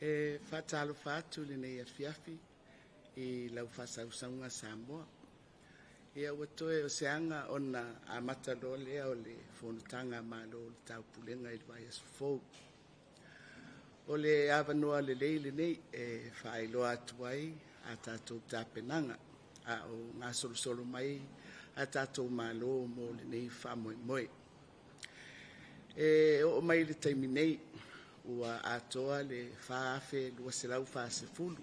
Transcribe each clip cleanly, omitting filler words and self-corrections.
E faatalofa atu i lenei afiafi i lau faasausauga Samoa. Ia ua toe o se aga ona amata loa lea o le Fonotaga a Malo o le Taupulega i le vaiaso fou. O le avanoa lelei lenei e faailoa atu ai a tatou tapenaga a o gasolosolo mai a tatou malo mo lenei faamoemoe. E oo mai i le taimi nei ua atoa le 4,240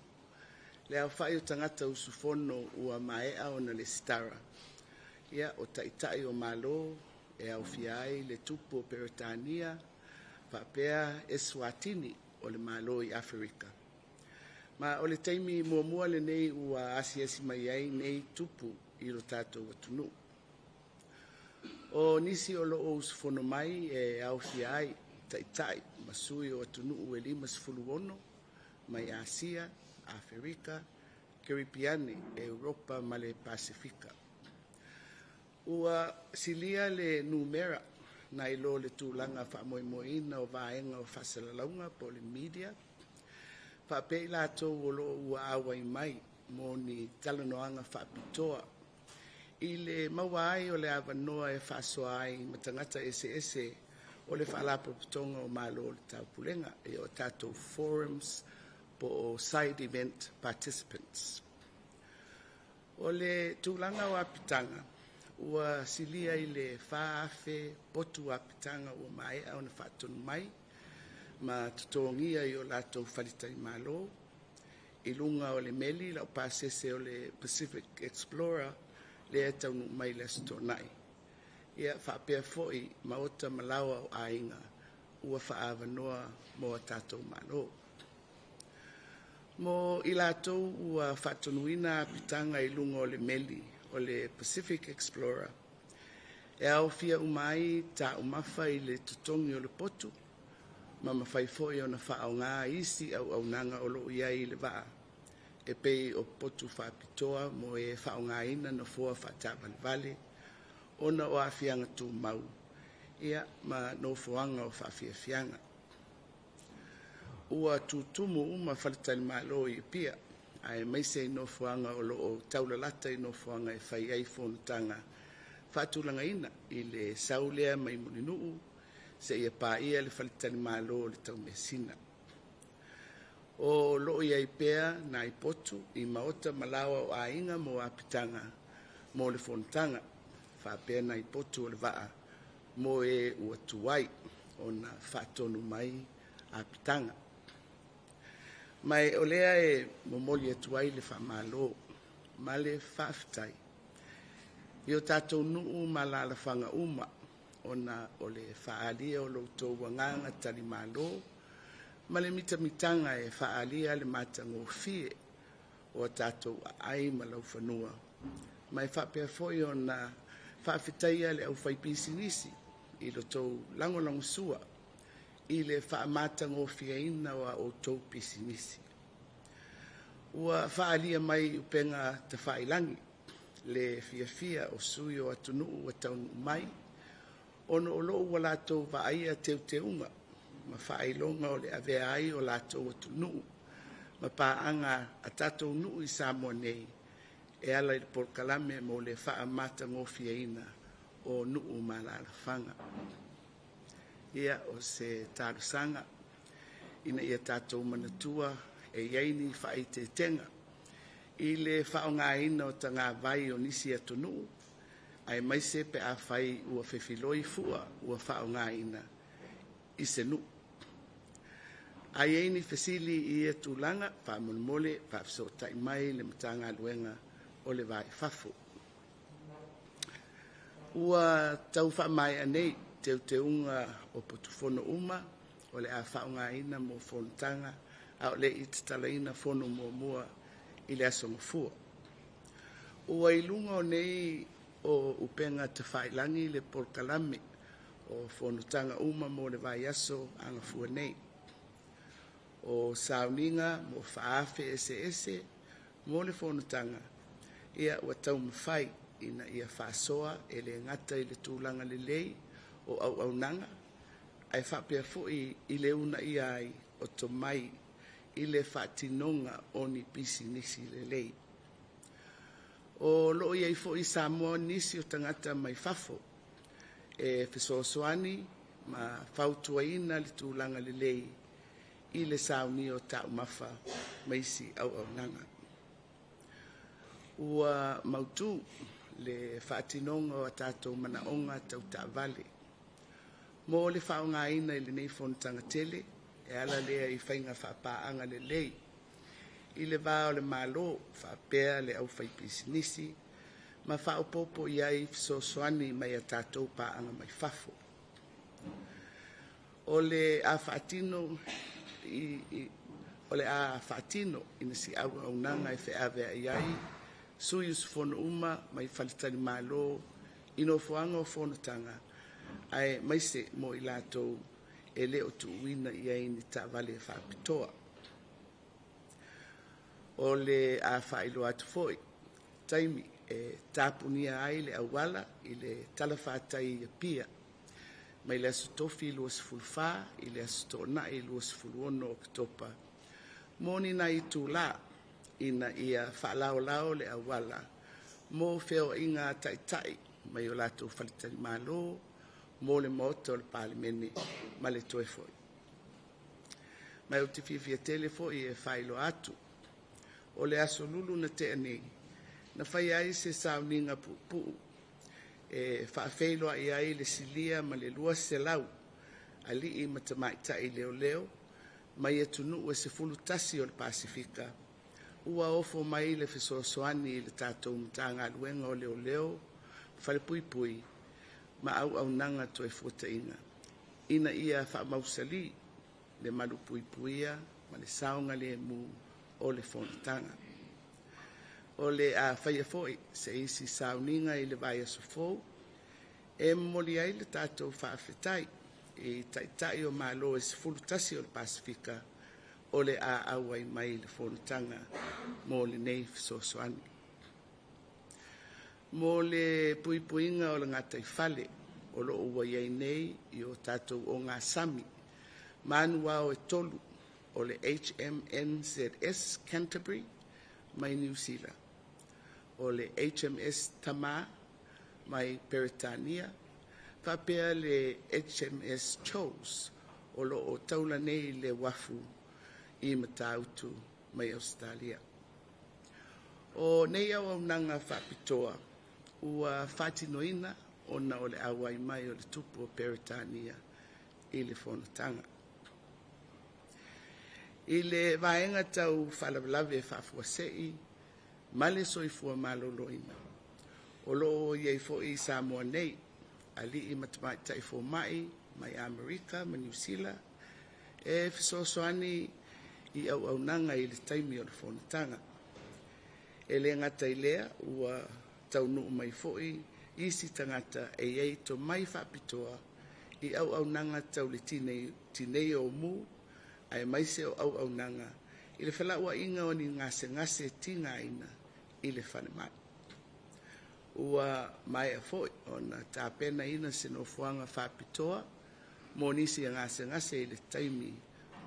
le aofai o tagata usufono ua maea ona resitara, ia o Taitai o Malo e aofia ai le Tupu o Peretania faapea Eswatini o le Malo i Aferika. Ma o le taimi muamua lenei ua asiasi mai ai nei tupu i lo tatou atunuu. O nisi o lo o usufono mai e aofia ai Taitai ma sui o atunuu e 56 mai Asia, Aferika, Keripiane, Europa ma le Pasefika. Ua silia le numera nai lo le tulaga faamoemoeina o vaega o faasalalauga po o le media, faapea i latou o lo o ua auai mai mo ni talanoaga faapitoa i le maua ai o le avanoa e faasoa ai ma tagata eseese o le Faalapotopotoga o Malo o le Taupulega, o tatou forums po o side event participants. O le tulaga o apitaga, ua silia i le 4,000 potu apitaga ua maea ona faatonu mai ma totogia i o latou faletalimalo i luga o le meli laupasese o le Pacific Explorer lea e taunuu mai i le Aso Toonai, ia faapea foi maota ma laoa o aiga ua faaavanoa mo a tatou Malo. Mo i latou ua faatonuina apitaga i luga o le meli o le Pacific Explorer, e aofia uma ai taumafa i le totogi o le potu ma mafai foi ona faaaoga isi auaunaga o lo o i ai i le vaa e pei o potu faapitoa mo e faaaogaina nofoa faataavalevale ona o aafiaga tumau, ia ma nofoaga o faafiafiaga. Ua tutumu uma faletalimalo i Apia aemaise i nofoaga o lo o taulalata i nofoaga e fai ai fonotaga faatulagaina i le sau lea mai Mulinuu seia paia le faletalimalo o le Taumeasina. O lo o i ai pea nai potu i maota ma laoa o aiga mo apitaga mo le fonotaga, faapea nai potu o le vaa mo e ua tuai ona faatonu mai apitaga. Ma o lea e momoli atu ai le faamalo ma le faafetai i o tatou nuu ma alaalafaga uma ona o le faaalia o lo outou agaga talimalo ma le mitamitaga e faaalia le matagofie o a tatou aai ma laufanua, ma e faapea foi ona faafetaia le aufaipisinisi i lo outou lagolagosua i le faamatagofieina o a outou pisinisi. Ua faaalia mai i upega tafailagi le fiafia o sui o atunuu ua taunuu mai ona o lo o ua latou vaaia teuteuga ma faailoga o le avea ai o latou atunuu ma paaga a tatou nuu i Samoa nei e ala i le polokalame mo le faamatagofieina o nuu ma alaalafaga. Ia, o se talosaga ina ia tatou manatua e i ai ni faaeteetega i le faaaogaina o tagavai o nisi atunuu, aemaise pe afai ua fefiloi fua ua faaaogaina i se nuu. A i ai ni fesili i ia tulaga, faamolemole faafesootai mai le Matagaluega o le Va i Fafo. Ua tau faamaea nei teuteuga o potufono uma o le a faaaogaina mo fonotaga a o le i tatalaina fono muamua i le Aso Gafua. Ua i luga o nei o upega tafailagi le polokalame o fonotaga uma mo le vaiaso agafua nei. O sauniga mo faaafe eseese mo le fonotaga, ia ua taumafai ina ia faasoa e le gata i le tulaga lelei o auaunaga ae faapea foi i le uunaia ai o tomai. i le faatinoga o ni pisinisi lelei. O loo i ai foi i Samoa nisi o tagata mai fafo e fesoasoani ma fautuaina le tulaga lelei i le saunia o taumafa ma isi auaunaga. Ua mautu le faatinoga o a tatou manaoga tau taavale mo le faaaogaina i lenei fonotaga tele, e ala lea i faiga faapaaga lelei i le va o le Malo faapea le aufaipisinisi ma faaopoopo i ai fesoasoani mai a tatou paaga mai fafo. O le a faatino ina se auaunaga e feaveai ai sui usufono uma mai faletalimalo i nofoaga o fonotaga aemaise mo i latou e le o tuuina i ai ni taavale faapitoa. O le a faailoa atu foi taimi e tapunia ai le auala i le talafatai i Apia mai le Aso Tofi 24 i le Aso Toonai 26 o Oketopa mo ni nai itula ina ia faalaolao le auala mo feoaiga a Taitai mai o latou faletalimalo mo le Maota o le Palemene ma le toe foi. Ma ou te fiafia tele foi e faailoa atu, o le Aso Lulu na tea nei, na faia ai se sauniga puupuu e faafeiloai ai le silia ma le 200 alii ma tamaitai leoleo mai atunuu e 11 o le Pasefika ua ofo mai le fesoasoani i le tatou Matagaluega o Leoleo, Falepuipui ma Auaunaga Toefuataiga ina ia faamausali le malupuipuia ma le saogalemu o le fonotaga. O le a faia foi se isi sauniga i le vaiaso fou e momoli ai le tatou faafetai i Taitai o Malo e 11 o le Pasefika o le a auai mai i le fonotaga mo lenei fesoasoani. Mo le puipuiga o le gataifale o lo o ua i ai nei i o tatou ogasami ma anuao e tolu o le HMNZS Canterbury mai Niu Sila, o le HMS Tamar mai Peretania faapea le HMS Chose o lo o taula nei i le uafu i Matautu mai Ausetalia. O nei auaunaga faapitoa ua faatinoina ona o le auai mai o le Tupu o Peretania i le fonotaga. I le vaega tau faalavelave faafuasei ma le soifua maloloina, o lo o i ai foi i Samoa nei alii ma tamaitai fomai mai Amerika ma Niu Sila e fesoasoani i auaunaga i le taimi o le fonotaga. E le gata i lea, ua taunuu mai foi isi tagata e i ai tomai faapitoa i auaunaga tau le tineia o mu aemaise o auaunaga i le felauaiga o ni gasegase tigaina i le falemai. Ua maea foi ona tapenaina se nofoaga faapitoa mo nisi e gasegase i le taimi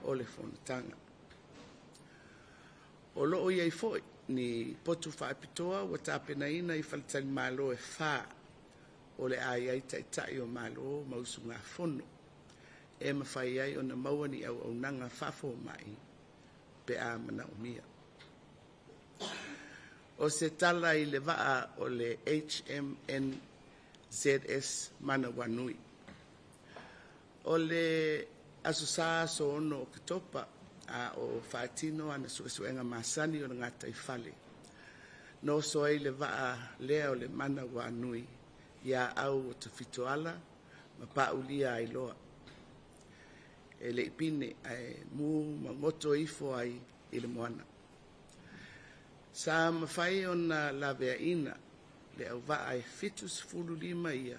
o le fonotaga. O lo o i ai foi ni potu faapitoa ua tapenaina i faletalimalo e fa o le a i ai Taitai o Malo ma usugafono e mafai ai ona maua ni auaunaga faafomai pe a manaomia. O se tala i le vaa o le HMNZS Manawanui. O le Aso Sa aso 6 o Oketopa a o faatino ana suesuega masani o le gataifale, na oso ai le vaa lea o le Manawanui i aau o Tafitoala ma paulia ai loa. E le i pine ae mu ma goto ifo ai i le moana. Sa mafai ona laveaina le auvaa e 75 ia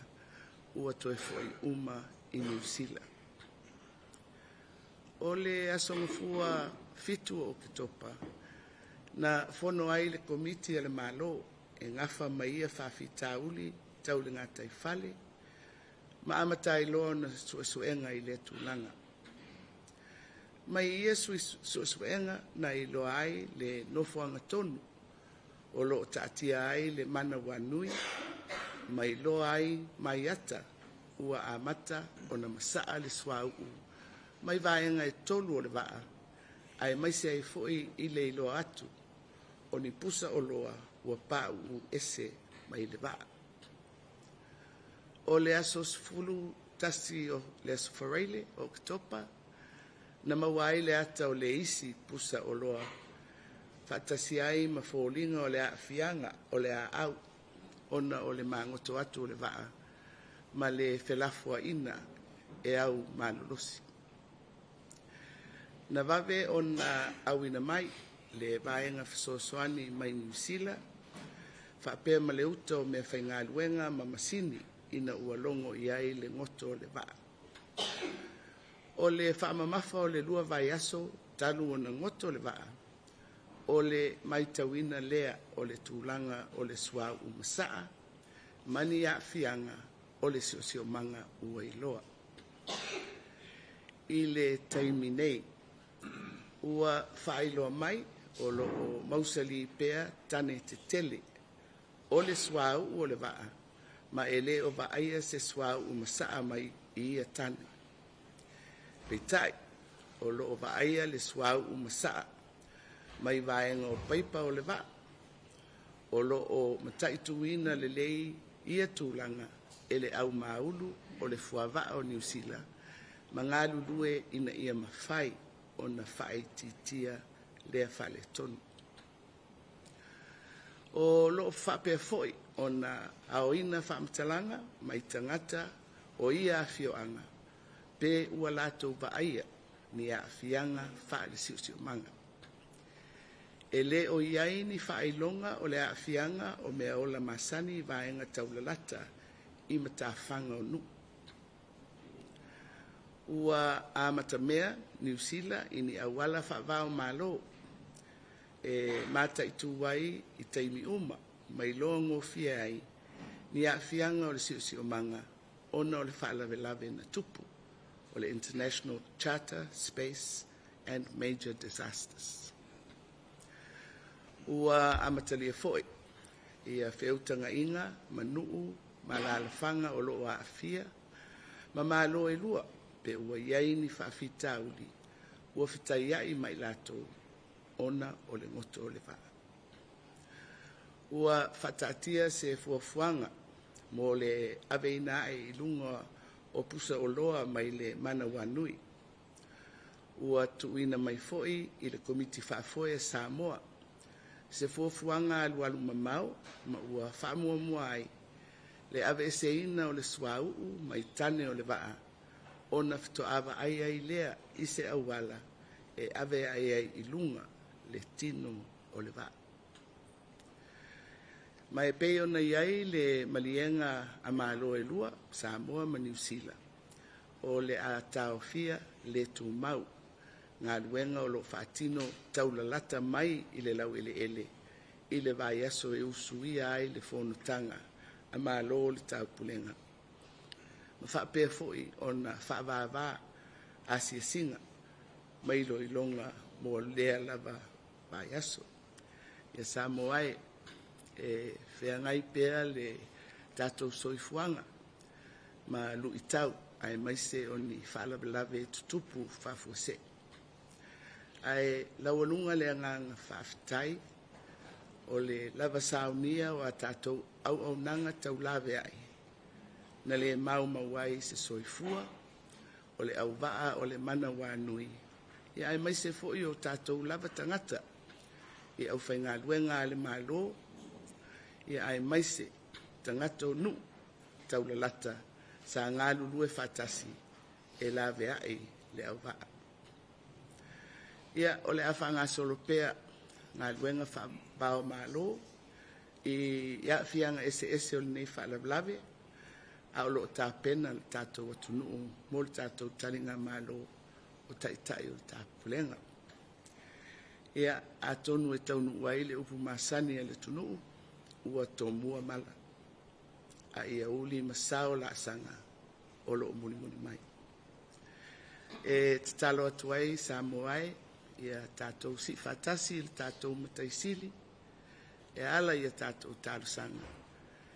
ua toe foi uma i Niu Sila. O le Aso Gafua 7 o Oketopa na fono ai le Komiti a le Malo e nafa ma ia faafitauli tau le gataifale ma amata ai loa ona suesuega i lea tulaga. Mai ia suesuega na iloa ai le nofoaga tonu o lo o taatia ai le manawanui ma iloa ai mai ata ua amata ona masaa le suauu mai vaega e 3 o le vaa, aemaise ai foi i le iloa atu o ni pusa oloa ua pauu ese mai le vaa. O le aso 11 o le aso Faraile o Oketopa na maua ai le ata o le isi pusa oloa faatasi ai ma foliga o le aafiaga o le aau ona o le magoto atu o le vaa ma le felafoaiga e au malolosi. Na vave ona auina mai le vaega fesoasoani mai Niu Sila faapea ma le uta o meafaigaluega ma masini ina ua logo i ai le goto o le vaa. O le faamamafa o le 2 vaiaso talu ona goto le vaa, o le matauina lea o le tulaga o le suauu masaa ma ni aafiaga o le siosiomaga ua iloa. I le taimi nei, ua faailoa mai o lo o mausali pea tane tetele o le suauu o le vaa ma e le o vaaia se suauu masaa mai i ia tane. Peitai, o lo o vaaia le suauu masaa mai vaega o paipa o le vaa. O lo o mataituina lelei ia tulaga e le au maulu o le fuavaa o Niu Sila ma galulue ina ia mafai ona faaitiitia lea faaletonu. O lo o faapea foi ona aoina faamatalaga mai tagata o ia afioaga pe ua latou vaaia ni aafiaga faale-siosiomaga. E le o i ai ni faailoga o le aafiaga o meaola masani i vaega taulalata i matafaga o Nuu. Ua amatamea Niu Sila i ni auala faava-o-Malo e mataitu ai i taimi uma ma iloa gofie ai ni aafiaga o le siosiomaga ona o le faalavelave na tupu, o le International Charter Space and Major Disasters. Ua amatalia foi ia feutagaiga ma nuu ma alaalafaga o lo o aafia ma Malo e lua pe ua i ai ni faafitauli ua fetaiai ma i latou ona o le goto o le vaa. Ua faataatia se fuafuaga mo le aveina ae i luga o pusa oloa mai le Manawanui. Ua tuuina mai foi i le Komiti Faafoe a Samoa se fuafuaga alualu mamao ma ua faamuamua ai le aveeseina o le suauu mai tane o le vaa ona faatoa vaai ai lea i se auala e ave ae ai i luga le tino o le vaa. Ma e pei ona i ai le maliega a Malo e lua, Samoa ma Niu Sila, o le a taofia le tumau galuega o lo o faatino taulalata mai i le laueleele i le vaiaso e usuia ai le fonotaga a Malo o le Taupulega, ma faapea foi ona faavava asiasiga ma iloiloga mo lea lava vaiaso. Ia Samoa e, e feagai pea le tatou soifuaga ma luitau aemaise o ni faalavelave e tutupu faafuasei. Ae laualuga le agaga faafetai o le lava saunia o a tatou auaunaga taulaveai na le maumau ai se soifua o le auvaa o le manawanui, ia aemaise foi o tatou lava tagata i aufaigaluega a le Malo, ia aemaise tagata o nuu taulalata sa galulue faatasi e laveai le auvaa. Ia, o le a faagasolo pea galuega faava o Malo i aafiaga eseese o lenei faalavelave, a o lo o tapena le tatou atunuu mo le tatou taligamalo o Taitai o le Taupulega. Ia, atonu e taunuu ai le upu masani a le atunuu, ua tomua mala, a ia uli ma sao laasaga o lo o mulimuli mai. E tatalo atu ai Samoa e, ia tatou siifaatasi i le tatou Matai Sili e ala i a tatou talosaga,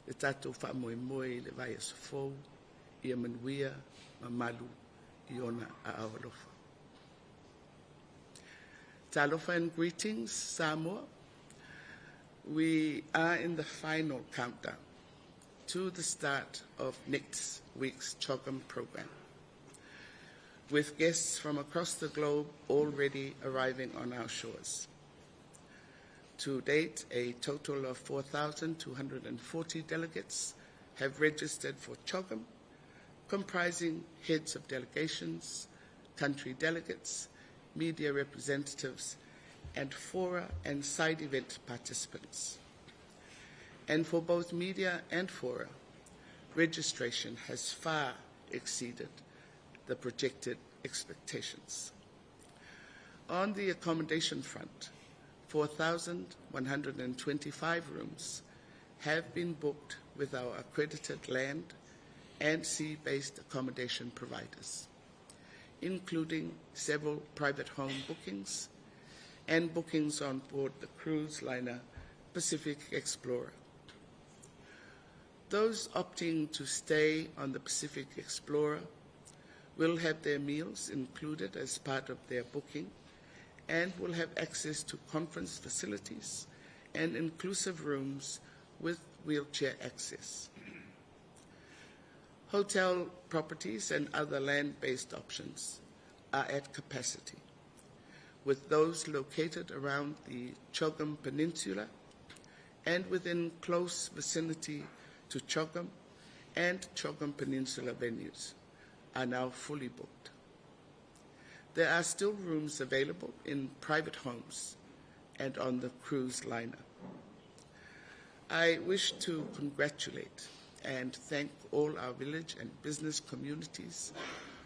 le tatou faamoemoe i le vaiaso fou, ia manuia ma malu i ona aao alofa. Talofa and greetings, Samoa. We are in the final countdown to the start of next week's CHOGM program, with guests from across the globe already arriving on our shores. To date, a total of 4,240 delegates have registered for CHOGM, comprising heads of delegations, country delegates, media representatives, and fora and side event participants. And for both media and fora, registration has far exceeded the projected expectations. On the accommodation front, 4,125 rooms have been booked with our accredited land and sea-based accommodation providers, including several private home bookings and bookings on board the cruise liner Pacific Explorer. Those opting to stay on the Pacific Explorer will have their meals included as part of their booking and will have access to conference facilities and inclusive rooms with wheelchair access. Hotel properties and other land-based options are at capacity, with those located around the CHOGM Peninsula and within close vicinity to CHOGM and CHOGM Peninsula venues are now fully booked. There are still rooms available in private homes and on the cruise liner. I wish to congratulate and thank all our village and business communities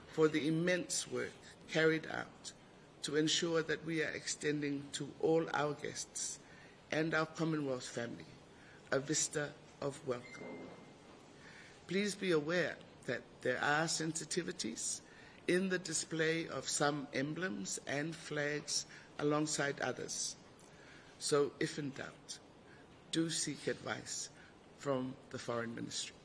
for the immense work carried out to ensure that we are extending to all our guests and our Commonwealth family a vista of welcome. Please be aware that there are sensitivities in the display of some emblems and flags alongside others. So if in doubt, do seek advice from the Foreign Ministry.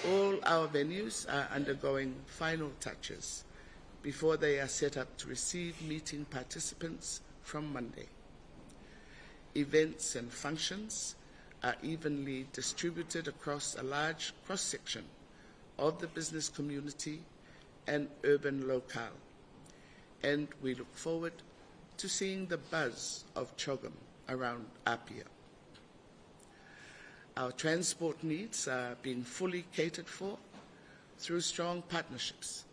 All our venues are undergoing final touches before they are set up to receive meeting participants from Monday. Events and functions are evenly distributed across a large cross-section of the business community and urban locale, and we look forward to seeing the buzz of CHOGM around Apia. Our transport needs are being fully catered for through strong partnerships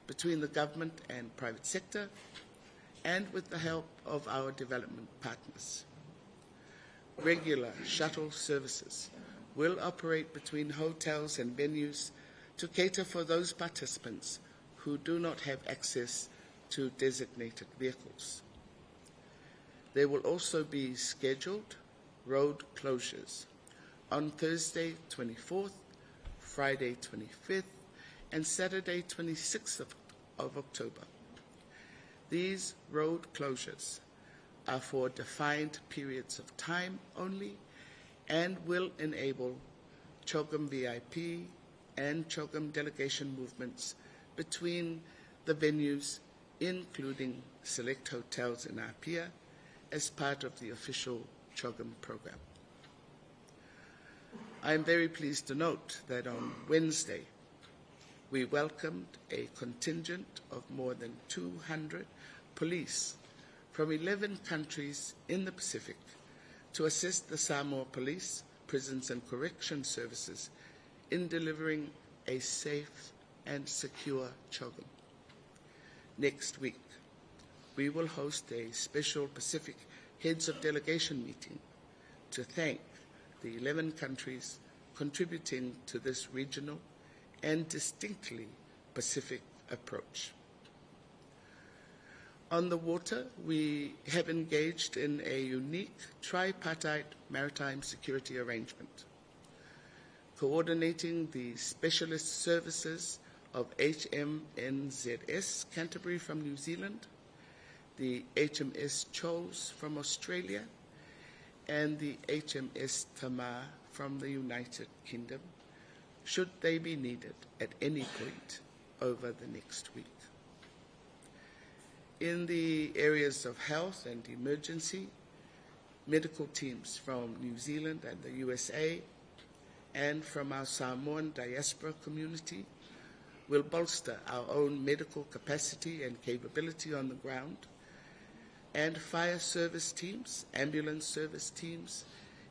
between the government and private sector and with the help of our development partners. Regular shuttle services will operate between hotels and venues to cater for those participants who do not have access to designated vehicles. There will also be scheduled road closures on Thursday 24th, Friday 25th, and Saturday 26th of October. These road closures are for defined periods of time only and will enable CHOGM VIP and CHOGM delegation movements between the venues, including select hotels in Apia, as part of the official CHOGM program. I am very pleased to note that on Wednesday, we welcomed a contingent of more than 200 police from 11 countries in the Pacific to assist the Samoa Police, Prisons and Correction Services in delivering a safe and secure CHOGM. Next week, we will host a special Pacific Heads of Delegation meeting to thank the 11 countries contributing to this regional and distinctly Pacific approach. On the water, we have engaged in a unique tripartite maritime security arrangement, coordinating the specialist services of HMNZS Canterbury from New Zealand, the HMS Chose from Australia, and the HMS Tamar from the United Kingdom, should they be needed at any point over the next week. In the areas of health and emergency, medical teams from New Zealand and the USA and from our Samoan diaspora community will bolster our own medical capacity and capability on the ground, and fire service teams, ambulance service teams,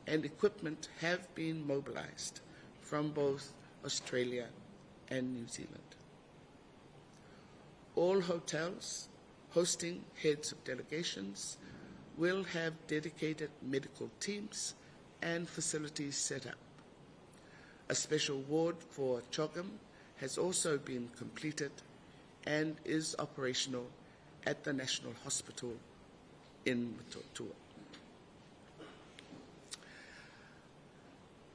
and equipment have been mobilized from both Australia and New Zealand. All hotels hosting heads of delegations will have dedicated medical teams and facilities set up. A special ward for CHOGM has also been completed and is operational at the National Hospital in Motootua.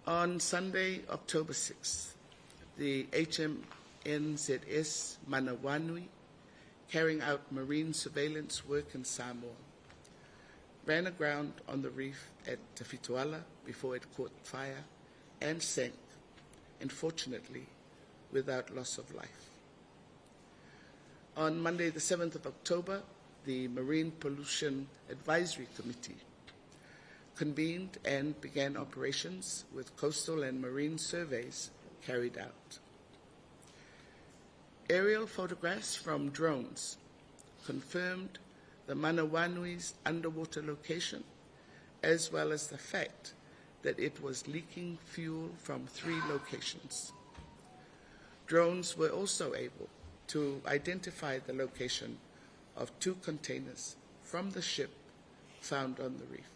On Sunday, October 6th, the HMNZS Manawanui, carrying out marine surveillance work in Samoa, ran aground on the reef at Tafitoala before it caught fire and sank, unfortunately, without loss of life. On Monday, the 7th of October, the Marine Pollution Advisory Committee convened and began operations with coastal and marine surveys carried out. Aerial photographs from drones confirmed the Manawanui's underwater location, as well as the fact that it was leaking fuel from 3 locations. Drones were also able to identify the location of 2 containers from the ship found on the reef.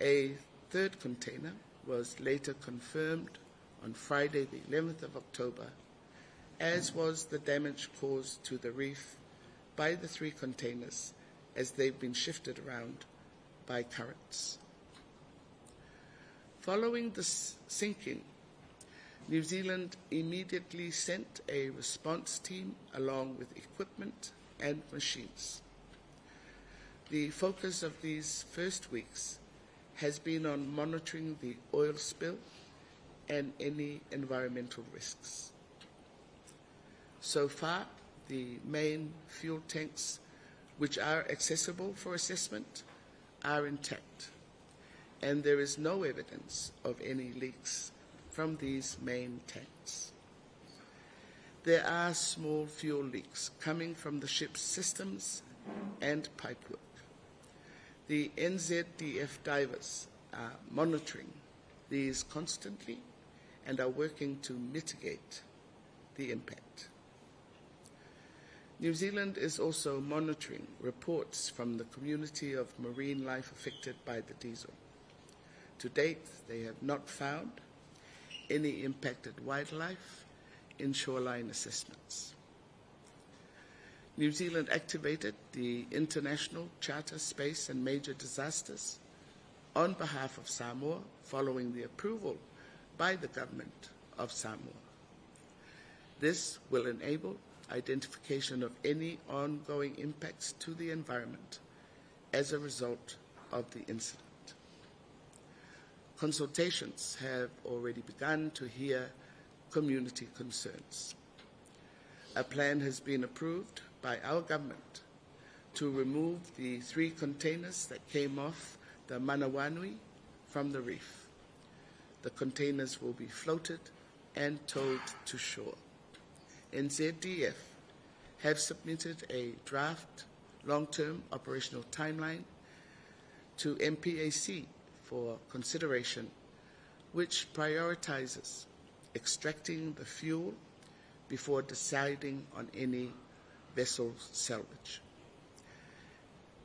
A third container was later confirmed on Friday, the 11th of October, as was the damage caused to the reef by the 3 containers as they've been shifted around by currents. Following the sinking, New Zealand immediately sent a response team along with equipment and machines. The focus of these first weeks has been on monitoring the oil spill and any environmental risks. So far, the main fuel tanks, which are accessible for assessment, are intact, and there is no evidence of any leaks from these main tanks. There are small fuel leaks coming from the ship's systems and pipework. The NZDF divers are monitoring these constantly and are working to mitigate the impact. New Zealand is also monitoring reports from the community of marine life affected by the diesel. To date, they have not found any impacted wildlife in shoreline assessments. New Zealand activated the International Charter Space and Major Disasters on behalf of Samoa following the approval by the government of Samoa. This will enable identification of any ongoing impacts to the environment as a result of the incident. Consultations have already begun to hear community concerns. A plan has been approved by our government to remove the 3 containers that came off the Manawanui from the reef. The containers will be floated and towed to shore. NZDF have submitted a draft long-term operational timeline to MPAC for consideration, which prioritizes extracting the fuel before deciding on any vessel salvage.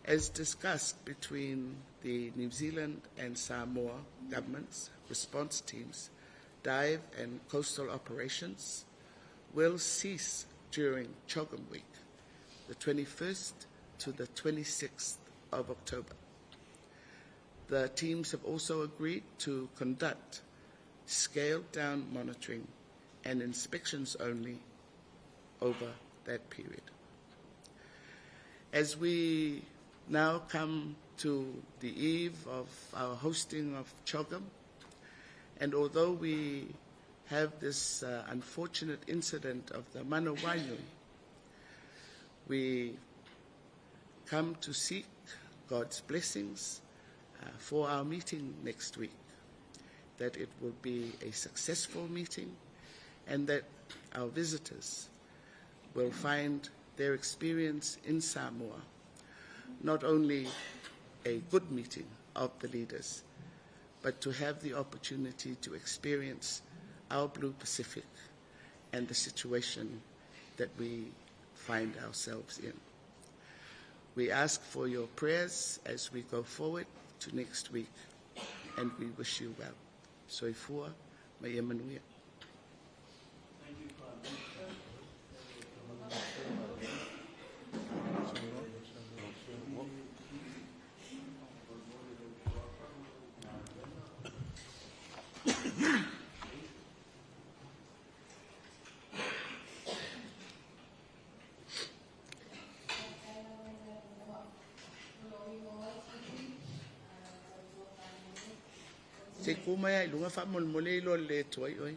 As discussed between the New Zealand and Samoa governments, response teams, dive and coastal operations will cease during CHOGM Week, the 21st to the 26th of October. The teams have also agreed to conduct scaled-down monitoring and inspections only over that period. As we now come to the eve of our hosting of CHOGM, and although we have this unfortunate incident of the Manawainui, we come to seek God's blessings for our meeting next week, that it will be a successful meeting and that our visitors will find their experience in Samoa not only a good meeting of the leaders, but to have the opportunity to experience our Blue Pacific and the situation that we find ourselves in. We ask for your prayers as we go forward to next week, and we wish you well. Soifua, ma ia manuia. Se ku mai ai lunga faamolemole i loa le le atu ai oe.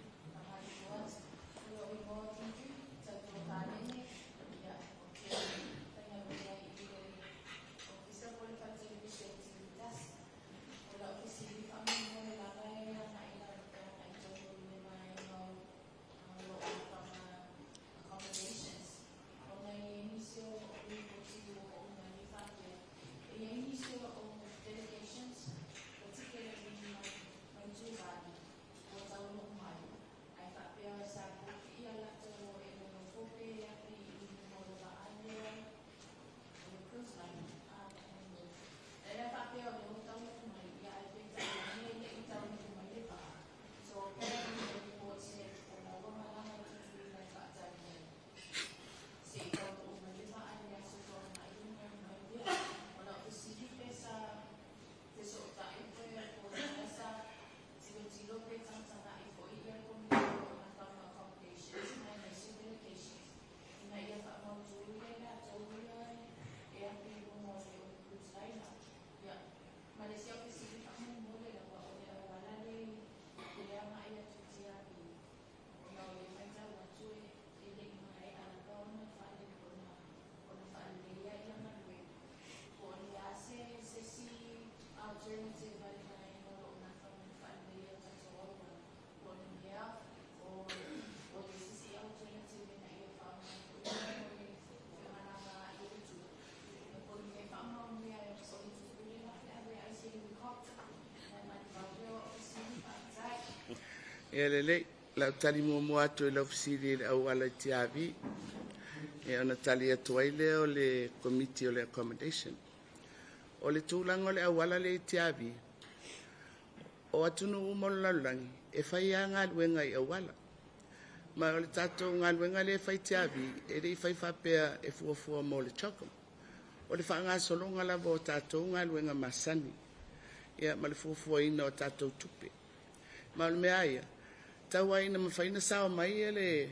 Ia lelei, o le a ou tali muamua atu i lau fesili i le auala i Tiavi, ia ona tali atu ai lea o le Komiti o le Accommodation. O le tulaga o le auala lea i Tiavi, o atunuu uma o le lalolagi, e fai lava galuega i auala. Ma o le tatou galuega lea e fai i Tiavi, e le i fai faapea e fuafua mo le CHOGM. O le faagasologa lava o tatou galuega masani, ia ma le fuafuaina o tatou tupe. Ma o le mea lava ia, tau lava ina mafai ona sao mai le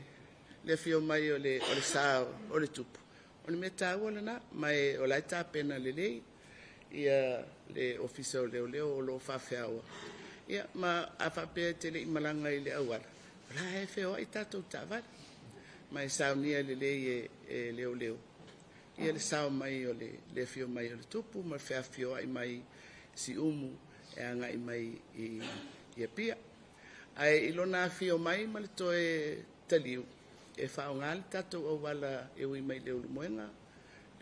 le afio mai o le o le sa o le tupu, o le mea taua lena, ma o la e tapena lelei ia le Ofisa o Leoleo o lo o faafeaoa. Ia ma a faapea e te le i malaga i le auala, o la e feoai tatou taavale, ma e saunia lelei e leoleo ia le sao mai o le afio mai o le tupu ma le feafioai mai Siumu e agai mai i Apia. Ae i lona afio mai ma le toe taliu, e faaaoga le tatou auala e ui mai i Leulumoega,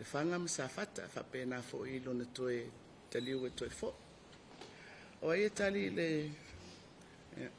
Lefaga ma Safata, e faapena foi i lona toe taliu e toe foi. O ai e tali i le... Ia.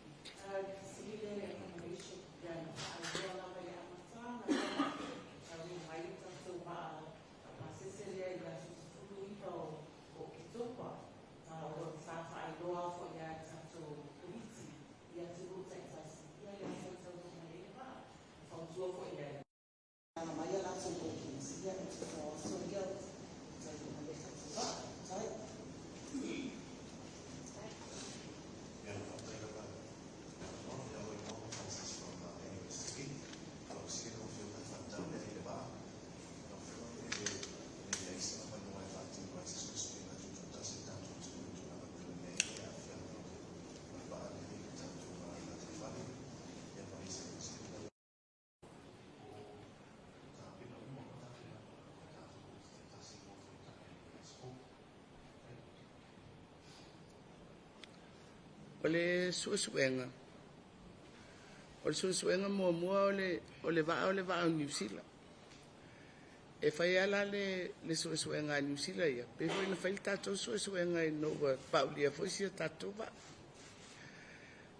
O le suesuega, o le suesuega muamua o le vaa o le vaa o Niu Sila. E fai lava la le suesuega a Niu Sila ia, pei foi ona fai le tatou suesuega ina ua paulia foi si a tatou vaa.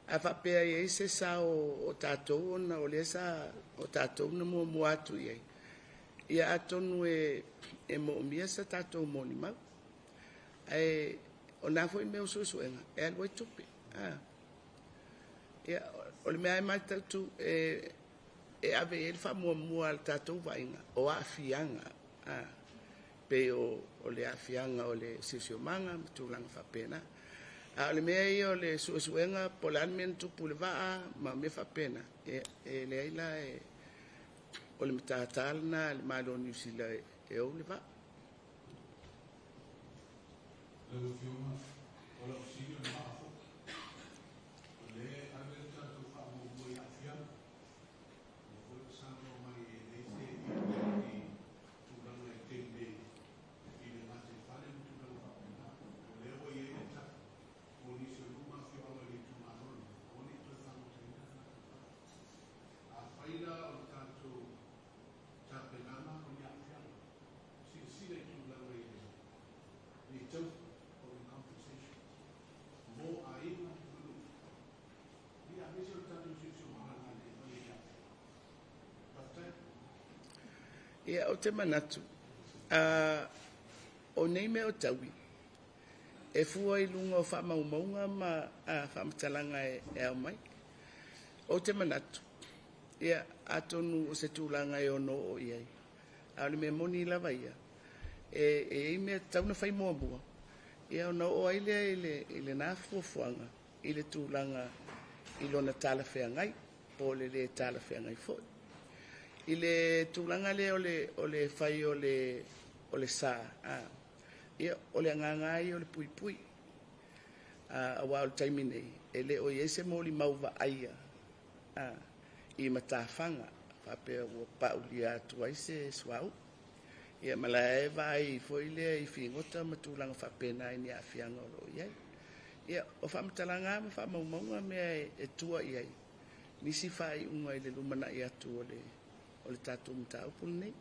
A faapea e i ai se sao o tatou ona o lea sa o tatou na muamua atu i ai, ia atonu e moomia sa tatou molimau. Ae o na foi mea o suesuega e alu ai tupe. Ia, o le mea lava e mataitu e ave i ai le faamuamua a le tatou vaaiga, o aafiaga, pei o le aafiaga o le siosiomaga ma tulaga faapena. A o le mea ia o le suesuega po o le a le mea na tupu i le vaa ma mea faapena, ia e leai la, o le matata lena a le Malo o Niu Sila e ou le vaa. Lau Afioga, o lau fesili o le vaa foi. O lea e ave le tatou faamuamua i aafiaga. Ua foi ua saunoa mai e leai se impact i tulaga e tele i le gataifale ma tulaga faapena. O lea ua i ai le tapu mo nisi o nuu ma afioaga i le itumalo lenei, aua ne i toe fagotaina le tatou vaa. Afai la o le tatou tapenaga o ni aafiaga, silasila i tulaga i le taufi o le compensation mo aiga ma nuu. Ia, aemaise o le tatou siosiomaga gataifale i aafiaga. Faafetai. Ia, ou te manatu, o nei mea o taui, e fua i luga o faamaumauga ma faamatalaga e ao mai. Ou te manatu, ia, atonu o se tulaga e ono oo i ai, a o le mea moni lava ia, e i ai mea e tatau ona fai muamua, ia ona oo ai lea i lena fuafuaga i le tulaga i lona talafeagai po o le le talafeagai foi. I le tulaga lea o le fai o le sa, ia, o le agaga lava ia o le puipui. Aua o le taimi nei, e le o i ai se molimau vaaia i matafaga faapea ua paulia atu ai se suauu. Ia ma la e vaai foi lea i figota ma tulaga faapena i ni aafiaga o lo o i ai. Ia, o faamatalaga lava ma faamaumauga mea e tua i ai nisi faaiuga i le lumanai atu o le tatou mataupu lenei.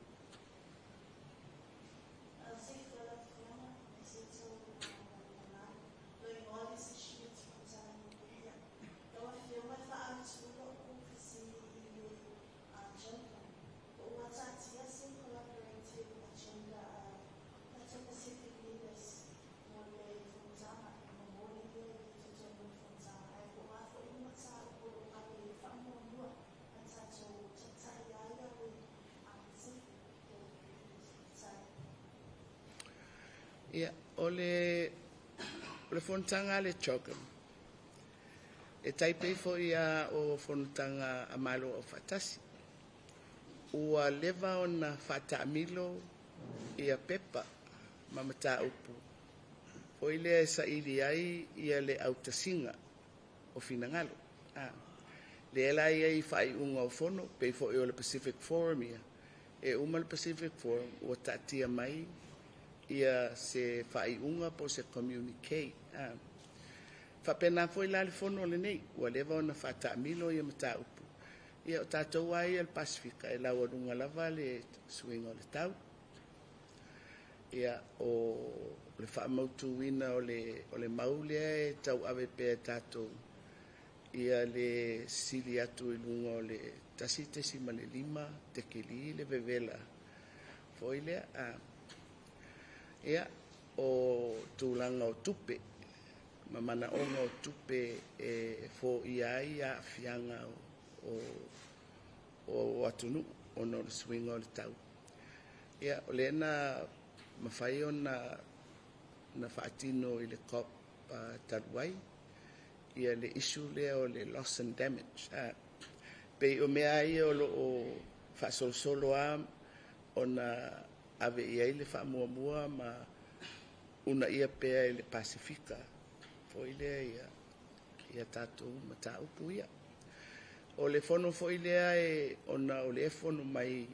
Ia, o le fonotaga a le CHOGM, e tai pei foi lava o fonotaga a Malo Afaatasi. Ua leva ona faataamilo ia pepa ma mataupu foi lea e saili ai ia le autasiga o finagalo. Lea la e i ai faaiuga o fono, pei foi o le Pacific Forum ia, e uma le Pacific Forum ua taatia mai ia se faaiuga po o se communique. Faapena foi la le fono lenei, ua leva ona faataamilo ia mataupu. Ia o tatou lava ia le Pasefika, e laualuga lava le suiga o le tau. Ia, o le faamautuina o le mau lea e tauave pea e tatou, ia le sili atu i luga o le 1.5 tekeli le vevela foi lea. Ia, o tulaga o tupe ma manaoga o tupe e foia ai aafiaga o atunuu ona o le suiga o le tau. Ia, o lea na mafai ona faatino i le COP talu ai ia le issue lea o le loss and damage. Pei o mea ia o lo o faasolosolo lava ona ave i ai le faamuamua ma uunaia pea e le Pasefika foi lea ia tatou mataupu ia. O le fono foi lea ona o lea e fono mai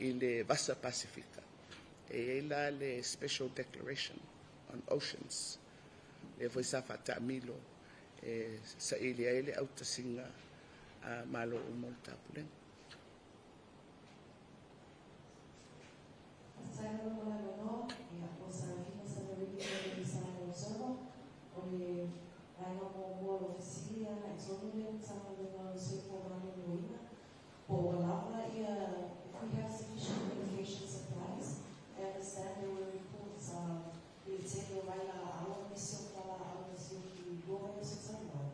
i le Vasa Pasefika, e i ai la le Special Declaration on Oceans, lea foi sa faataamilo. e saili ai le autasiga a Malo uma o le Taupulega. Faafetai lava mo le avanoa. Ia, o Sarafina Samariki mai le Design Observer. O le vaega muamua o lau fesili agai tonu le Matagaluega o le Soifua Maloloina, po ua lava ia, if we have sufficient medication supplies. I understand there were reports i le tele o vailaau ma nisi o fualaau na sioki 2 vaiaso talu ai.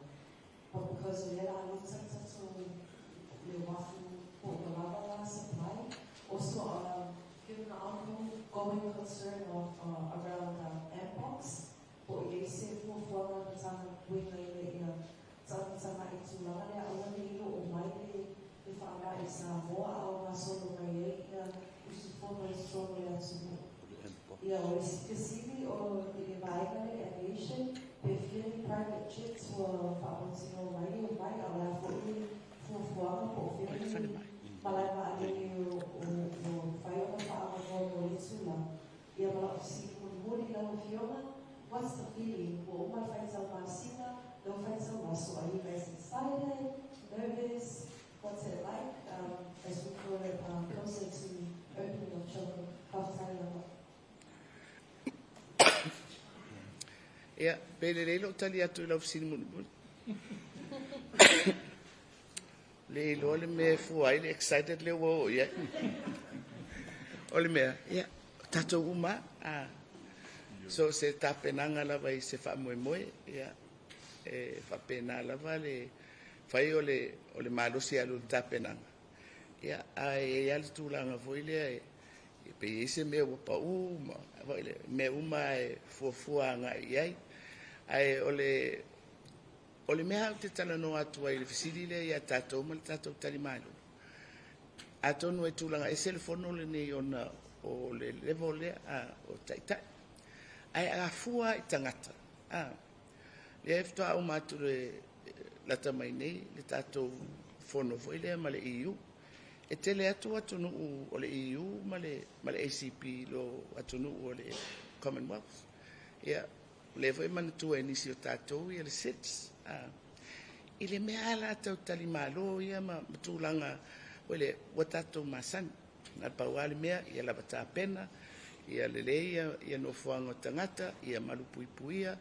But because o lea o le a lota le tatou le uafu, po ua lava la supply. Also, given the ongoing concern of around Mpox, po o i ai se fuafuaga a le Matagaluega ina ia tagatagai i tulaga lea, aua ne i oo mai le faamai i Samoa a o gasolo mai ai ia usufono i totonu o le atunuu. Ia, o isi fesili o i le vaega le aviation, pe fia ni private jets ua faamautinoa mai e omai, a o le a foi le fuafuaga, po o fea ni malae vaalele o mafai ona faaavanoa mo le tulaga. Ia, ma lau fesili mulimuli lau Afioga, what's the feeling? Ua uma le faitau masina, lau faitau aso. Are you guys excited, nervous? What's it like as we grow closer to opening of CHOGM? Faafetai lava. Ia, pe lelei lou tali atu i lau fesili mulimuli. Le iloa le mea e fua ai le excited lea ua oo i ai. O le mea, ia, o tatou uma, a. So se tapenaga lava i se faamoemoe, ia, e faapena lava le fai o le malosi e alu i le tapenaga. Ia, ae i ai lava le tulaga foi lea e pe i ai se mea ua pau ma foi le mea uma e fuafua agai i ai. Ae o le mea ou te talanoa atu ai i le fesili lea ia tatou ma le tatou talimalo. Atonu e tulaga ese le fono lenei ona o le level lea a, o taitai. Ae a fua i tagata, a, lea e faatoa uma atu le lata mai nei le tatou fono foi lea ma le EU. E tele atu atunuu o le EU ma le ACP lo atunuu o le Commonwealth. Ia, o lea foi e manatua e nisi o tatou ia le SIDS. A, i le mea a latou talimalo ia ma tulaga o le ua tatou masani. Na pau lava le mea, ia lava tapena, ia lelei ia nofoaga o tagata, ia malupuipuia.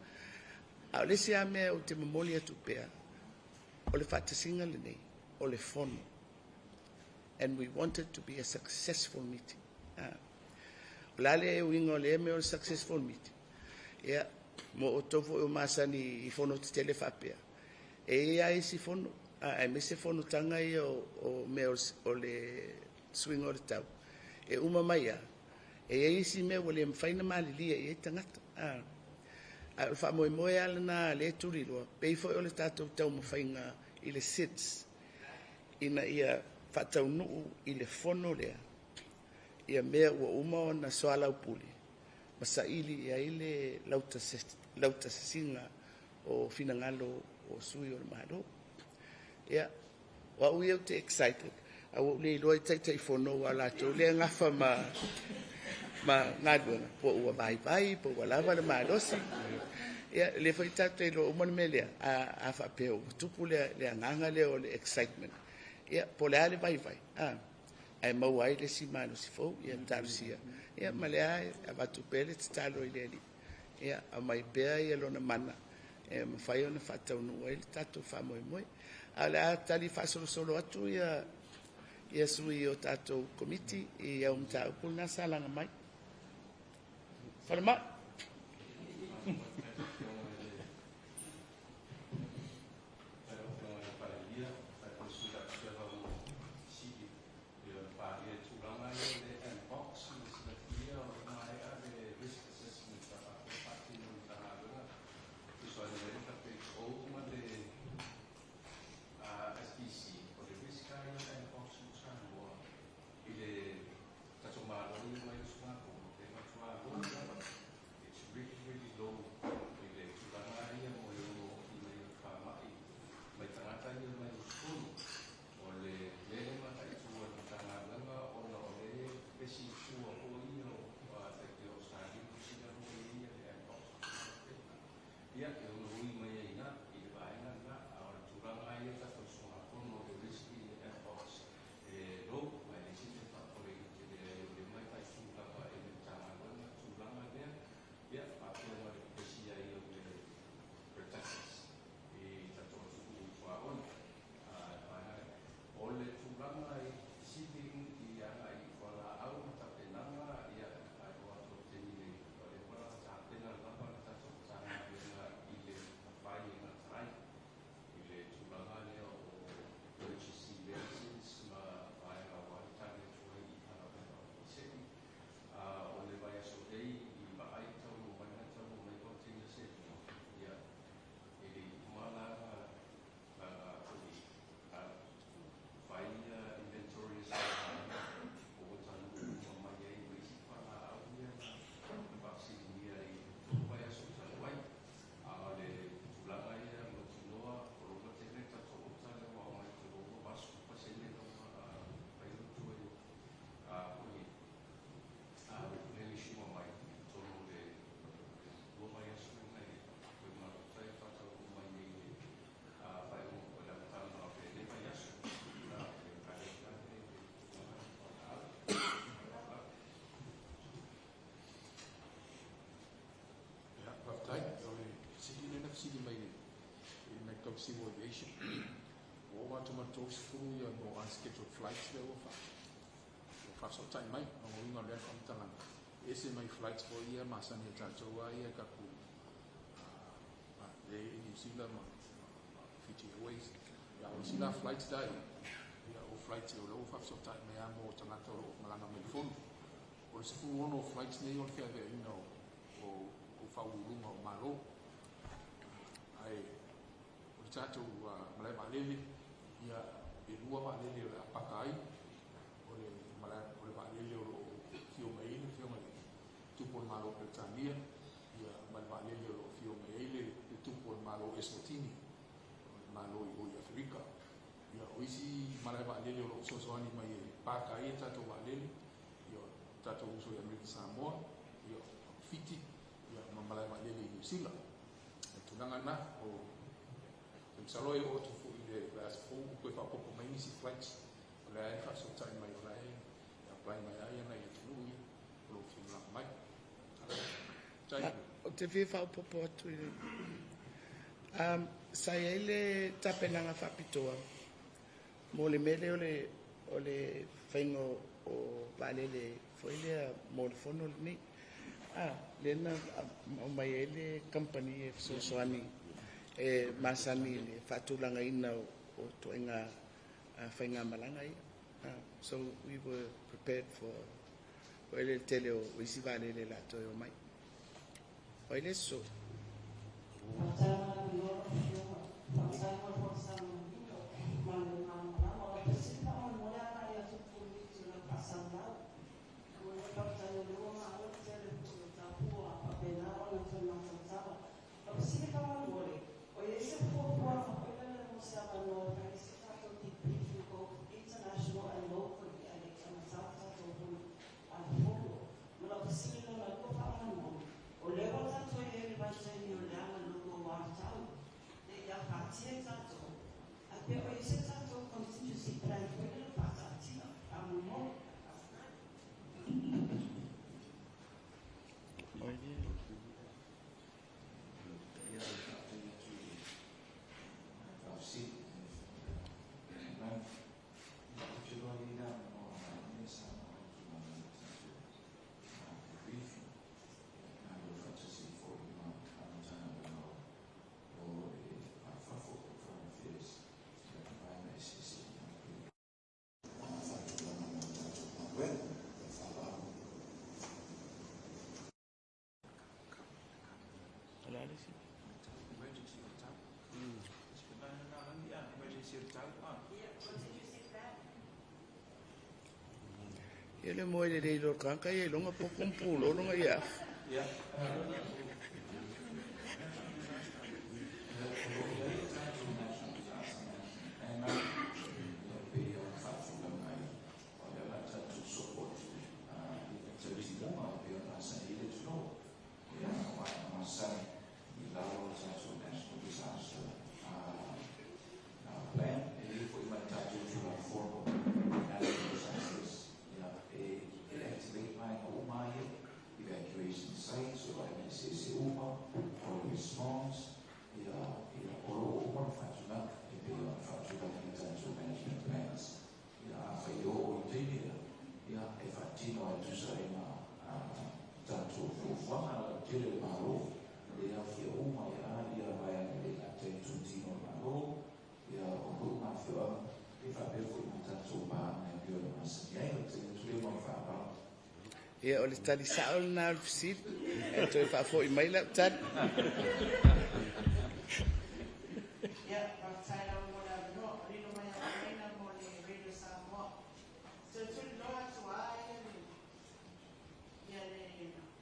A o le isi lava mea ou te momoli atu pea, o le faatasiga lenei, o le fono. And we want it to be a successful meeting. Ah. O le a le uiga o lea mea o le successful meeting? Ia, mo outou foi o masani i fono tetele faapea, e i ai isi fono, aemaise fonotaga ia o mea o le suiga o le tau. E uma mai a, e i ai isi mea ua le mafai ona malilie i ai tagata. Ah. A o le faamoemoe lava lena lea e tuliloa, pei foi o le tatou taumafaiga i le SIDS, ina ia faataunuu i le fono lea, ia mea ua uma ona soalaupule, ma saili i ai le lautasisiga o finagalo o sui o le Malo. Ia, o au ia ou te excited, a ua ou le iloa i Taitaifono aua o latou lea e gafa ma galuega, po ua vaivai, po ua lava le malosi. Ia, lea foi tatou te iloa uma le mea lea, a faapea ua tupu le agaga lea o le excitement, ia, po o le a le vaivai, a, ae maua ai le isi malosi fou, ia talosia. Ia, ma lea e avatu pea le tatalo i le Alii, ia, aumai pea ia lona mana e mafai ona faataunuu ai le tatou faamoemoe. A o le a tali faasolosolo atu ia sui o tatou komiti i au mataupu lena sa laga mai. Falemai. Fesili i agai i fualaau ma tapenaga, ia, ae o atu i le taimi nei, o lea ua lava tapena lava le tatou Matagaluega i le mafai e gata ai i le tulaga lea o emergency medicines ma vaega aua le tali atu ai i faalavelave faafuasei. O le vaiaso nei i vaai taunuu mai na taunuu mai container se lua, ia, e le i uma la na foi fai inventories o vaega o ua taunuu uma mai ai ma isi fualaau ia na faafesiligia i le 3 vaiaso talu ai. A o le tulaga ia mautinoa o lo o ua tele le tatou ota lea ua aumai ou te iloa ua 80% lea ua mafai ona toe foi replenish uma mai i totonu o le 2 vaiaso lea na toe mafuta e faataunuu mai nei i le faaiuga o le amataga o lenei vaiaso. Le tali atu la lea i le tulaga o fualaau. Ia, faafetai. O le fesili lea na fesili mai i le mea tau civil aviation. Ua ova atu ma le 30 ia mo unscheduled flights lea ua faafesootai mai. O lona uiga o lea faamatalaga, e ese mai flights foi ia masani a tatou lava ia tatou le i New Zealand ma Fiji Airways. Ia, o isi la flights la ia, o flights o lea ua faafesootai mai lava mo tagata o lo o malaga mai i le fono. O le 16 o flights nei o le feaveaiga o faauluuluga o Malo. Ae o le tatou malae vaalele, ia, e lua vaalele o le a paka ai. O le malae o le vaalele o lo o afio mai ai le afioga i le Tupu o le Malo o Peretania, ia, ma le vaalele o lo o afio mai ai le Tupu o le Malo o Eswatini, o le Malo i o i Aferika. Ia, o isi malae vaalele o lo o fesoasoani mai e paka ai tatou vaalele, ia, o tatou uso i Amerika Samoa, ia, o Fiti, ia, ma malae vaalele i Niu Sila. O le tulaga lena, o te masalo e oo atu foi i le vaiaso fou ua toe faaopoopo mai nisi flights o lea e faafesootai mai o la e apply mai lava nai atunuu ia o lo o fia malaga mai. Faafetai. Ou te fia faaopoopo atu i le sa i ai le tapenaga faapitoa mo le mea lea o le faiga o vaalele foi lea mo le fono lenei. Lea na aumai ai le kamupani e fesoasoani e masani i le faatulagaina o ituaiga faigamalaga ia. So we were prepared for foi le tele o isi vaalele la toe omai. O ai le so. Faafetai lau Afioga. Faafetai mo le folasaga manino ma le malamalama. O le fesili faamolemole agai atu i le Komiti o le Faasalalau. Mo le faafetai o lea ua maua le tele foi o tapu ua faapena ona toe matautala. O le fesili faamolemole, o i ai se fuafuaga foi lele mo se avanoa e fai ai se tatou debriefing both international and locally ae le i amata le tatou fono a le fono. Ma lau fesili lona lua faamolemole, o lea ua tatou i ai i le vaitaimi o le aganogo ua tau, ne i afatia tatou, ae pe o i ai se tatou contingency plan foi lele faataatia faamolemole. Faafetai. O ai le Ia, faafetai atu i faafesili. Ma ou te iloa i le avanoa mai sa o le tulaga o le tatou briefing malo faatasi foi ma le Matagaluega o le Fafo, Foreign Affairs, ia vaega eseese ona faatulaga mo tatou galuega. Le faaaloalo. O le a le isi? Emergency o le tau. Emergency o le tau. Yeah, contingency plan. Ia le moe lelei lo tagata ia iloga po kompulo longa ia. Ia, o lo o i ai le tatou National Disaster Management Plan ia pei ona faatulaga ai, o lea la tatou support i activity uma e pei ona masani ai le atunuu. Ia, o vaega masani i lalo o le tatou National Disaster Plan, e i ai foi ma le tatou Tulafono National Disasters, ia, e activate vaega uma ia, evacuation sites, o vaega eseese. Ia, o le tali sao lena o le fesili, ae toe faafoi mai lau tali. Ia, faafetai lava mo le avanoa. O Lilo mai Aogaina mo le Radio Samoa. Toe tuliloa atu lava ia le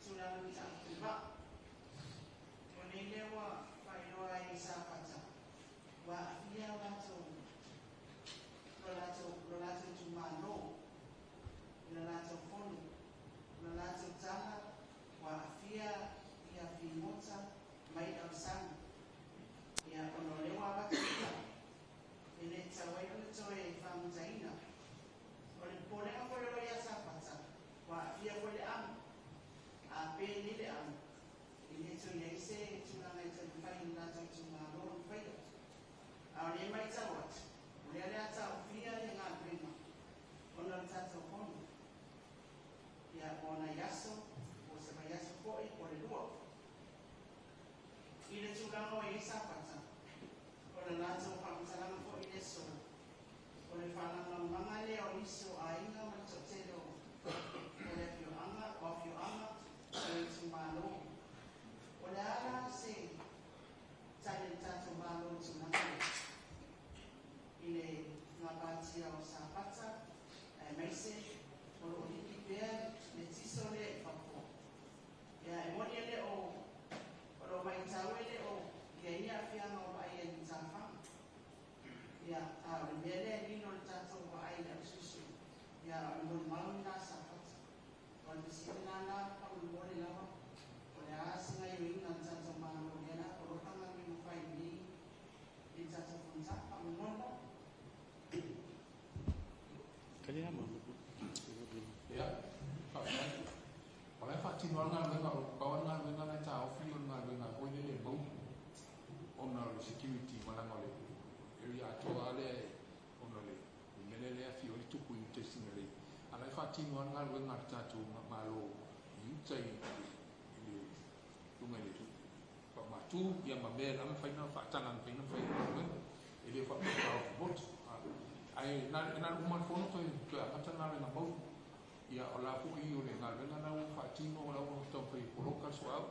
tulaga mataupu i vaa. O nei lea ua faailoa ai i Safata, ua aafia latou lo latou itumalo i le latou fono, o le latou tala ua aafia ia figota mai ausami. Ia, ona o lea ua avatu ula, e le tatau ai ona toe faamutaina. O le popolega foi o lo o ia Safata, ua aafia foi le amu. A pe nei le amu, e le toe i ai se tulaga e toe mafai e le latou itumalo ona faia. A o lea e matau atu, o lea o le a taofia le galuega ona o le tatou fono. Ia, mo nai aso, po o se vaiaso foi, po o le lua. I le tulaga o i ai Safata, o le latou faamatalaga foi i le aso, o le faalagamaga lea o nisi o aiga ma le toatele o le afioaga, o afioaga o itumalo. O le a la se tali a le tatou Malo i le tulaga lea? I le gapatia o Safata, aemaise o lo o liki pea le tiso lea i fafo. Ia, e moni e le o o lo o matau e le o i ai ni aafiaga o vaaia i matafaga. Ia, a o le mea lea e lilo i le tatou vaai i le ausuisui, ia, o le molimau lena a Safata. O le fesili la lena faamolemole lava, o le a se gaoioiga a le tatou Malo lea o le a poloka galuega fai i le tatou fonotaga faamolemole lava. Ia, faafetai. O la e faatino lava le galuega, pau lava le galuega la e taofi o le galuega foi lele e maulu ona o le security ma leaga o le area atoa lava lea ona o le mea lea e afio ai le tupu i uta i Sinalei. A o la e faatino lava le galuega a le tatou Malo i uta i le luga i le paumatu ma mea la e mafai ona faataga e mafai ona fai ai le galuega. E le faapea e taofi motu. Ae na ona uma lava le fono toe amata le galuega maulu. Ia, o la foi o le galuega la ua faatino, o la ua taumafai e poloka le suauu.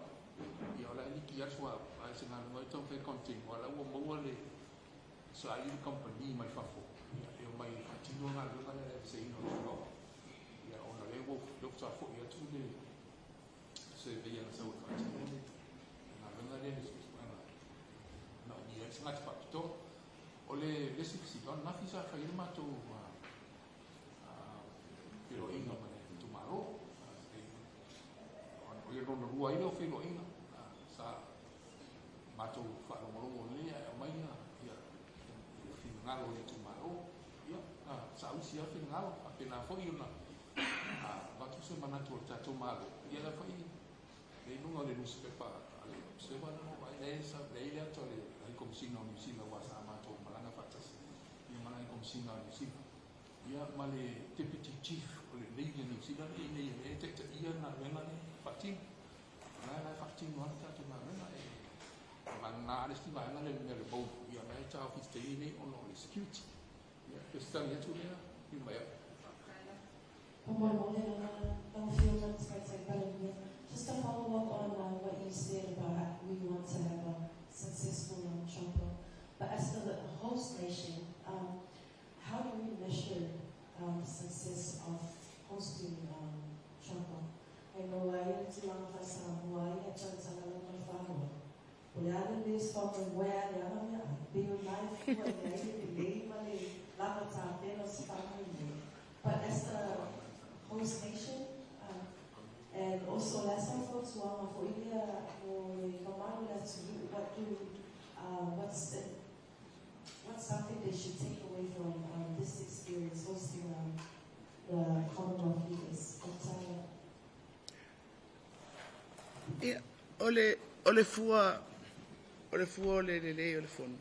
Ia, o la e liki lava le suauu, ae o se galuega e taumafai e contain, aua o la ua maua le saili le kamupani mai fafo e omai e faatino le galuega lea o le aveseina o le suauu. Ia, ona o lea faatoa foi atu le surveyor na sau e faatino le galuega lea, le suesuega na omia ai se tagata faapitoa. O le isi fesili, o ananafi sa fai ai le matou feiloaiga ma le itumalo. O le lona lua ai lea o feiloaiga, sa matou faalogologo lelei ae aumai ia finagalo o le itumalo. Ia, saausi lava finagalo, faapena foi ona avatu se manatu o le tatou Malo. Ia, la foi le i luga o le newspaper a le Observer na vaai, la e i le ata o le High Commissioner o Niu Sila, aua sa matou malaga faatasi ia ma le High Commissioner o Niu Sila ia ma le Deputy Chief o le Navy o Niu Sila le i nei e taitaia le galuega lea faatino. O la e faatino lava le tatou galuega e vagana le isi vaega lea, le mea o le maulu, ia la e taofi i le taimi nei ona o le security. Ia, pe se tali atu lea i mai au. Faamolemole lava lau Afioga i le Tamaitai Palemia. Just to follow up on what you said about we want to have a successful CHOGM. But as the host nation, how do we measure success of hosting CHOGM? I know ai le tulaga faa-Samoa ai e tautala lona whānau. O le ale le faamoemoe a le aga mea ai. Pe o lai fua i ai le lelei ma le lava tapena o se faamoemoe. But as the host nation, and also last time fautuaga foi lea mo le mamalu o le atunuu, what's something they should take away from this experience hosting the Commonwealth leaders of Thailand? Ia, o le fua o le lelei o le fono.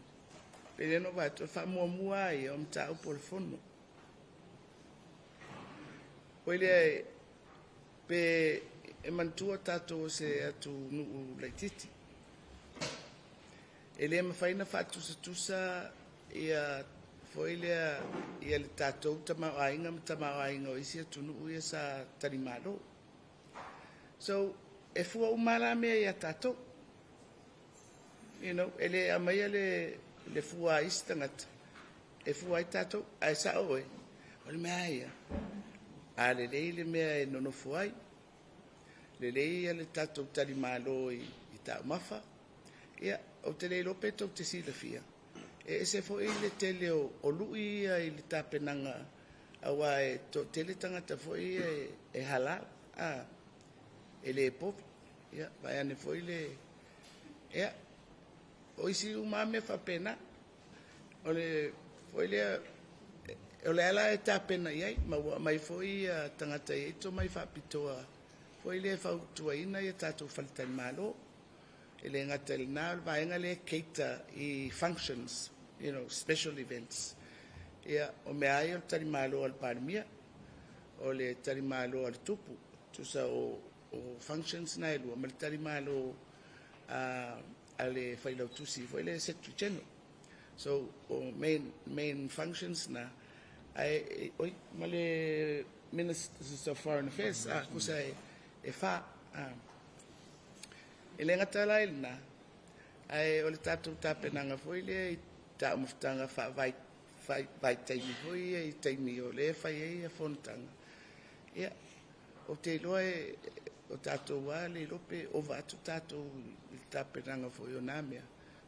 Pe le no vato, faamuamua ai o mataupu o le fono. O lea pe e manatua tatou o se atunuu laitiiti. E le mafai ona faatusatusa ia foi lea ia le tatou tamaoaiga ma tamaoaiga o isi atunuu ia sa talimalo. So, e fua uma la mea ia tatou. E le aumaia le fua a isi tagata, e fua ai tatou, ae sao oe, o le mea lava ia, a lelei le mea e nonofo ai, lelei le tatou talimalo i taumafa, ia, ou te le iloa pe tou te silafia, e ese foi le tele o lui ia i le tapenaga, aua e toatele tagata foi ia e halal, e le povi. Ia, vaeane foi le... Ia, o isi uma lava mea faapena. O le foi lea, o le ala e tapena i ai, ma ua aumai foi tagata e i ai tomai faapitoa foi lea e fautuaina ia tatou faletalimalo. E le gata i lena, o le vaega lea e cater i functions, special events. Ia, o mea lava ia o le talimalo a le Palemia, o le talimalo a le Tupu, tusa o functions na e lua, ma le talimalo a le failautusi foi lea Secretary General. So, o main functions na, ae, oi, ma le Minister of Foreign Affairs, tusa e fa. E le gata la i lena, ae o le tatou tapenaga foi lea i taumafataga faavaitaimi foi ia i taimi o lea e fai ai fonotaga. Ia, ou te iloa o tatou lava le iloa pe ova atu tatou i le tapenaga foi o na mea.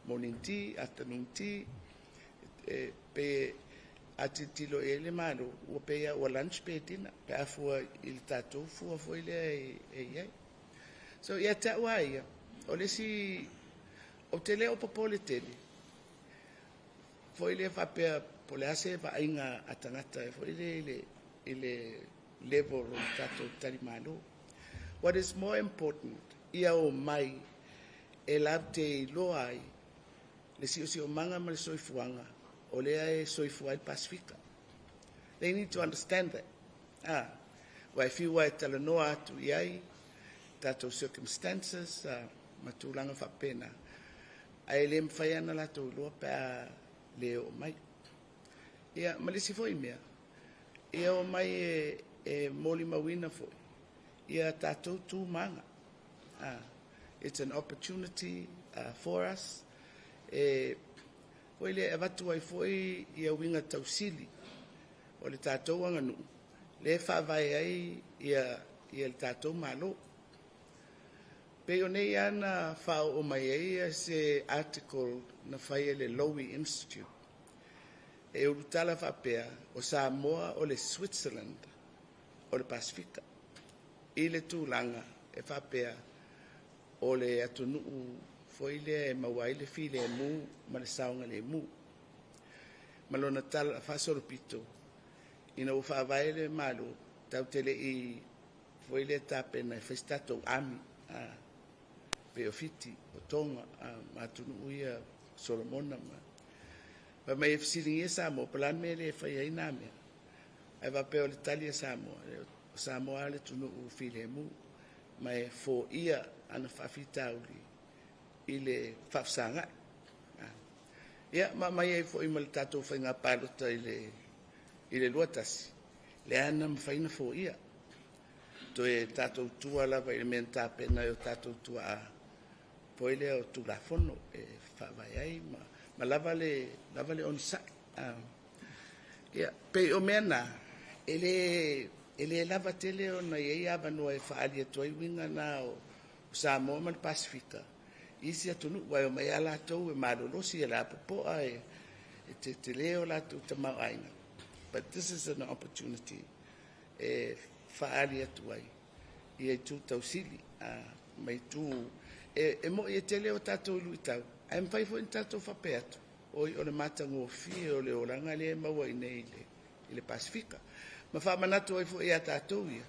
Morning tea, afternoon tea, pe a tilotilo i ai le Malo, ua pei lava ua lunch pe dinner, pe a fua i le tatou fua foi lea e i ai. So, ia te au lava ia, o le isi, ou te le o popole tele, foi lea faapea po o le a se vaaiga a tagata foi lea i le level o le tatou talimalo. What is more important, ia o mai e latou te iloa ai le siosiomaga ma le soifuaga o lea e soifua ai le Pasefika. They need to understand that. Aua e fiu e talanoa atu i ai tatou circumstances ma tulaga faapena, ae le mafai ona latou iloa pe a le oo mai. Ia, ma le isi foi mea, ia o mai e molimauina foi ia tatou tu ma aga. It's an opportunity for us e foi lea e avatu ai foi ia uiga tausili o le tatou aganuu lea e faavae ai ia le tatou Malo. Pei o nei lava na faaoo mai ai se article na fai e le Lowy Institute. E ulutala faapea, o Samoa o le Switzerland o le Pasefika. I le tulaga e faapea o le atunuu foi lea e maua ai le filemu ma le saogalemu. Ma lona tala faasolopito, ina ua faavae le Malo, tatou te le i foi lea tapena e fai se tatou army, pei o Fiti, o Tonga, ma atunuu ia Solomona. Ma fai mai e fesiligia Samoa, po o le a le mea e le fai ai na mea. Ae faapea o le tali a Samoa, o Samoa le atunuu filemu, ma e foia ana faafitauli i le faafesagai. Ia, ma aumai ai foi ma le tatou faiga palota i le 21, lea na mafai ona foia. Toe tatou tua lava i le mea na tapena e o tatou tuaa foi lea o Tulafono e faavae ai ma lava le onosai. Ia, pei o mea na, e le lava tele ona i ai avanoa e faaali atu ai uiga na o Samoa ma le Pasefika i isi atunuu, aua e omai lava latou e malolosi e le apopoa e tetele o latou tamaoaiga. But this is an opportunity e faaali atu ai ia itu tausili ma itu e moi e tele o tatou luitau, ae mafai foi ona tatou faapea atu, oi, o le matagofie o le olaga lea e maua i nei i le Pasefika. Ma faamanatu ai foi ia tatou ia,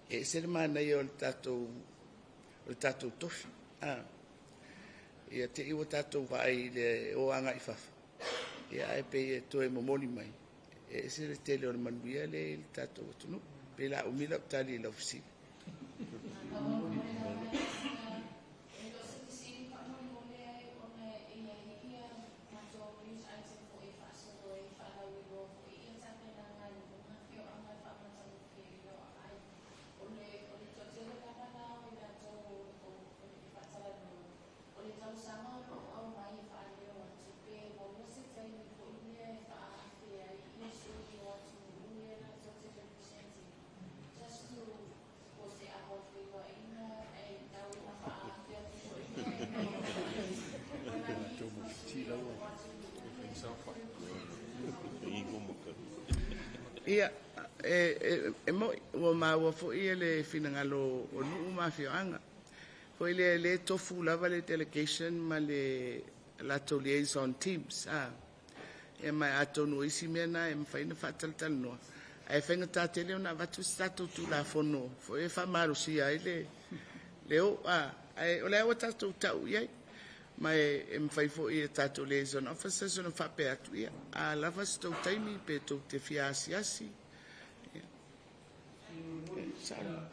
e ese le manaia o le tatou tofi. Ia te i ua tatou vaai i le o agai i fafo, ia ae pei e toe momoli mai, e ese le tele o le manuia lea i le tatou atunuu. Pe la umi lau tali i lau fesili. E le o se fesili faamolemole ai ona e i ai ia matou news item foi e faasolo ai faalauiloa foi ia tapenaga i luga afioaga e faamatagofie ai. O le toatele lava la o i latou. Ia, e mo'i ua maua foi le finagalo o nuu ma afioaga foi lea, e lē tofu lava le delegation ma le latou liaison teams a ia, ma atonu o isi mea na e mafai ona faatalatalanoa, ae faigata tele ona avatu se tatou Tulafono foi e faamalosia ai le o a, ae o le ua tatou tau i ai, ma e mafai foi e tatou liaison officers ona faapea atu, ia, a lava se tou taimi pe tou te fia asiasi. Ia. Saunoa.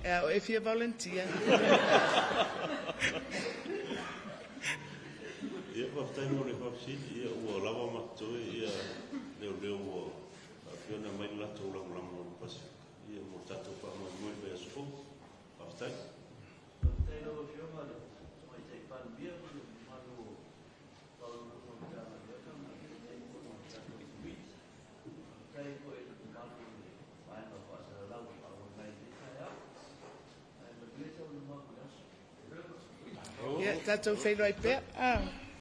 Ea, o e fia volunteer. Ia, faafetai mo le faafesili. Ia, ua lava ma totoe ia leoleo ua faapea ona aumai le latou lagolago o le Pasefika ia mo le tatou faamoemoe i le vaiaso fou. Faafetai. Faafetai i lau Afioga i le Tamaitai Palemia ma le mamalu o Faauluuluga o Matagaluega ma le Taitaifono o le tatou Komiti. Faafetai foi i le mamalu o le vaega faasalalau ua faaauau mai i lenei taeao. Ae manuia taualumaga o le aso. Ia, tatou feiloai pea. Ah.